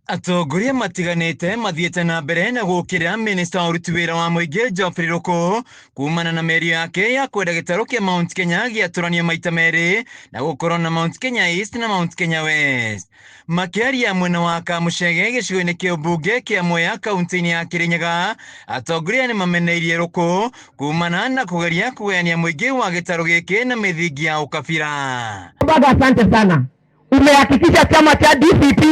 Atongoria matiganĩte mathiĩte na mbere na gũkĩrĩra minista wa ũruti wĩra wa mũingĩ Geoffrey Ruku kumana na mĩario yake ya kwenda gĩtarũ kĩa Mount Kenya gĩatũranio maita merĩ na gũkorwo na Mount Kenya East na Mount Kenya West. Makĩaria mwena wa Kamuchege gĩcigo-inĩ kĩa ũmbunge kĩa Mwea kaunti-inĩ ya Kirinyaga, atongoria nĩ mameneirie Ruku kumana na kũgeria kũgayania mũingĩ wa gĩtarũ gĩkĩ na mĩthingi ya ũkabira. Baba, asante sana, umehakikisha chama cha DCP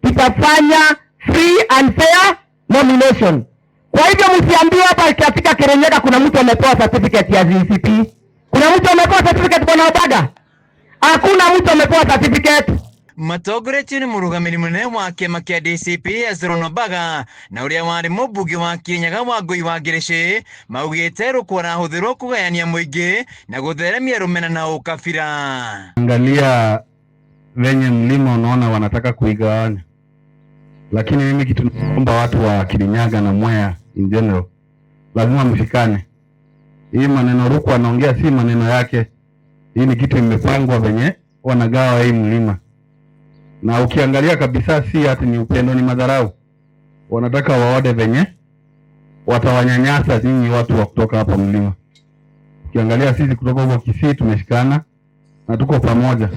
kitafanya free and fair nomination. Kwa hivyo msiambiwe hapa katika Kirinyaga kuna mtu amepewa certificate ya DCP. Kuna mtu amepewa certificate, bwana Obaga? Hakuna mtu amepewa certificate. Matongoretio nĩ mũrũgamĩrĩri mũnene wa kĩama kĩa DCP Hezron Obaga na ũrĩa warĩ mũmbunge wa Kirinyaga Wangũi wa Ngĩrĩcĩ maugĩte Ruku arahũthĩrwo kũgayania mũingĩ na gũtheremia rũmena na ũkabira. Angalia venye mlima unaona wanataka kuigawanya, lakini mimi kitu naomba watu wa Kirinyaga na Mwea in general, lazima mshikane. Hii maneno Ruku anaongea si maneno yake, hii ni kitu imepangwa venye wanagawa hii mlima, na ukiangalia kabisa si ati ni upendo, ni madharau. Wanataka waode venye watawanyanyasa nyinyi watu wa kutoka hapa mlima. Ukiangalia sisi kutoka huko Kisii tumeshikana na tuko pamoja.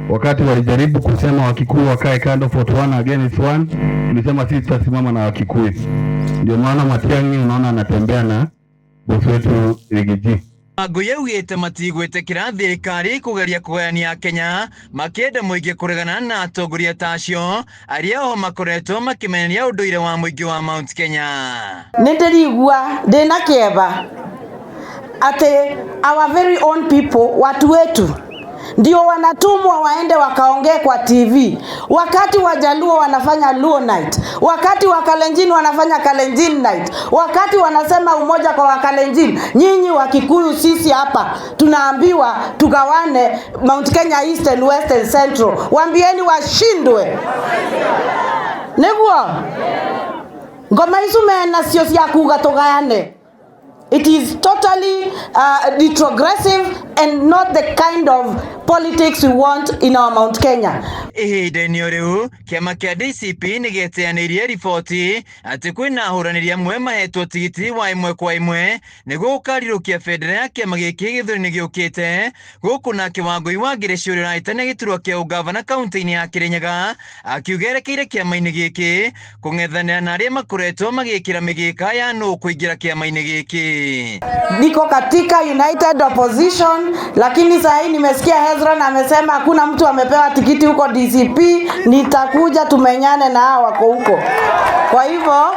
Wakati walijaribu kusema Wakikuyu wakae kando for one against one, tulisema sisi tutasimama na Wakikuyu. Ndio maana Matiang'i unaona anatembea na bosi wetu Riggy G. Wangũi augĩte matigwĩtĩkĩra thirikari kũgeria kũgayania Kenya makĩenda mũingĩ kũregana na atongoria ta acio arĩa oho makoretwo makĩmeneria ũndũire wa mũingĩ wa Mount Kenya. Nĩ ndĩrigua ndĩna kĩeva atĩ our very own people, watu wetu ndio wanatumwa waende wakaongee kwa TV, wakati Wajaluo wanafanya Luo night, wakati wa Kalenjin wanafanya Kalenjin night, wakati wanasema umoja kwa Wakalenjin. Nyinyi Wakikuyu sisi hapa tunaambiwa tugawane Mount Kenya East and West and Central. Waambieni washindwe niguo ngoma icu mena cio cia kuga tugayane. It is totally retrogressive and not the kind of politics we want in our Mount Kenya. Ihinda-inĩ o rĩu kĩama kĩa DCP nĩ gĩeteanĩirie riboti atĩ kwĩna ahũranĩri amwe mahetwo tigiti wa ĩmwe kwa ĩmwe nĩguo gũkarirũkia bendera ya kĩama gĩkĩ gĩthurano gĩũkĩte gũkũ nake Wangũi wa Ngĩrĩcĩ ũrĩa ũrahĩtania gĩturwa kĩa ũngavana kaunti-inĩ ya Kĩrĩnyaga akiuga erekeire kĩama-inĩ gĩkĩ kũng'ethanĩra na arĩa makoretwo magĩkĩra mĩgĩka ya nũ kũingĩra kĩama-inĩ gĩkĩ. Niko katika United Opposition, lakini saa hii nimesikia Hezron amesema hakuna mtu amepewa tikiti huko DCP. Nitakuja tumenyane na hao wako huko. Kwa hivyo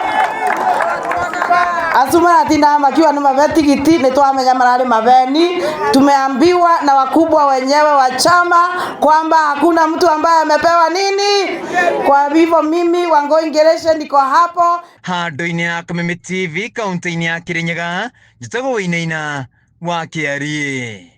acu maratinda makiuga nĩ mabe tigiti nĩ twamenya mararĩ mabeni. Tumeambiwa na wakubwa wenyewe wa chama kwamba hakuna mtu ambaye amepewa nini. Kwa hivyo mimi Wangui Ngereshe niko hapo. Handũ-inĩ ya Kameme TV kaunti-inĩ ya Kĩrĩnyaga njĩtagwo Wainaina wa Kĩariĩ.